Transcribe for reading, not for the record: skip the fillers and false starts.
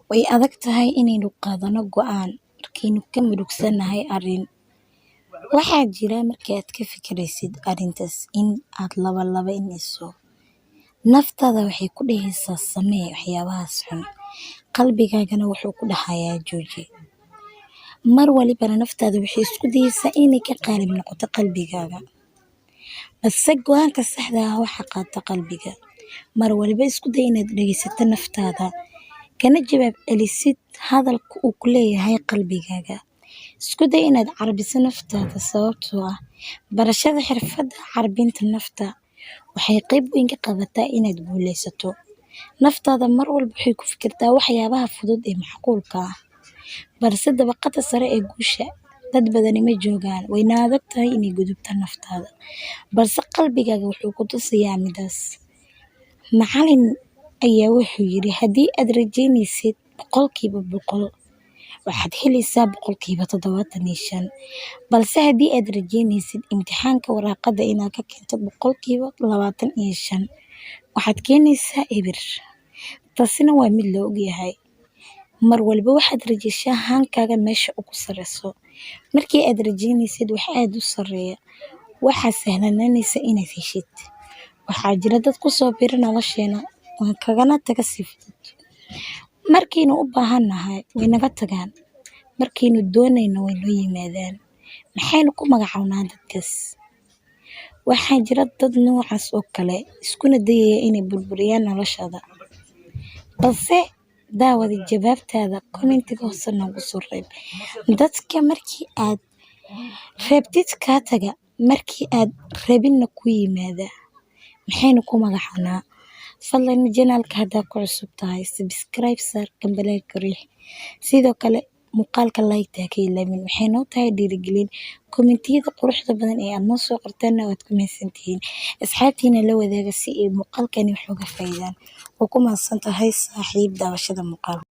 Way adag tahay inaynu qaadano go'aan markaynu ka murugsanahay arrin. Waxaa jira marka aad ka fikiraysid arrintaas in aad labalabaynayso. Naftaada waxay ku dhehaysaa samee waxyaabahaas xun. Qalbigaagana wuxuu ku dhahayaa jooji. Mar walibana naftaada waxay isku dayaysaa inay ka qaalib noqoto qalbigaaga. Balse go'aanka saxda ah waxaa qaata qalbiga. Mar waliba isku day inaad dhegeysato naftaada, kana jawaab celisid hadalka uu ku leeyahay qalbigaaga. Isku day inaad carbiso naftaada, sababtoo ah barashada xirfadda carbinta nafta waxay qayb weyn ka qabataa inaad guuleysato. Naftaada mar walba waxay ku fikirtaa waxyaabaha fudud ee macquulka ah. Balse dabaqada sare ee guusha dad badani ma joogaan, wayna adag tahay inay gudubto naftaada. Balse qalbigaaga wuxuu ku tusayaa midaas. Macallin ayaa wuxuu yiri, haddii aad rajaynaysid 100%, waxaad helaysaa 75%. Balse haddii aad rajaynaysid imtixaanka waraaqada inaad ka keento 25%, waxaad keenaysaa eber. Taasina waa mid la ogyahay. Mar walba waxaad rajayshaa hankaaga meesha ugu sareyso. Markii aad rajaynaysid wax aad u sareeya, waxaa sahlanaanaysa inaad heshid. Waxaa jira dad ku soo biira nolosheena waan kagana taga si fudud. Markaynu u baahannahay way naga tagaan. Markaynu doonayno way noo yimaadaan. Maxaynu ku magacawnaa dadkaas? Waxaa jira dad noocaas oo kale iskuna dayaya inay burburiyaan noloshaada. Balse daawada jawaabtaada commentiga hoose noogu soo reeb. Dadka markii aad reebtid kaa taga, markii aad rabinna ku yimaada, maxaynu ku magacawnaa? Fadlan channelka haddaa ku cusub tahay, subscribe saar, gambaleelka riix. Sidoo kale muuqaalka like ha ka ilaawin, waxay noo tahay dhiirigelin. Commentiyada quruxda badan ee aad noo soo qorteenna waad ku mahadsantihiin. Asxaabtiina la wadaaga si ay muuqaalkani wax uga faa'iidaan. Waa ku mahadsan tahay, saaxiib, daawashada muuqaalka.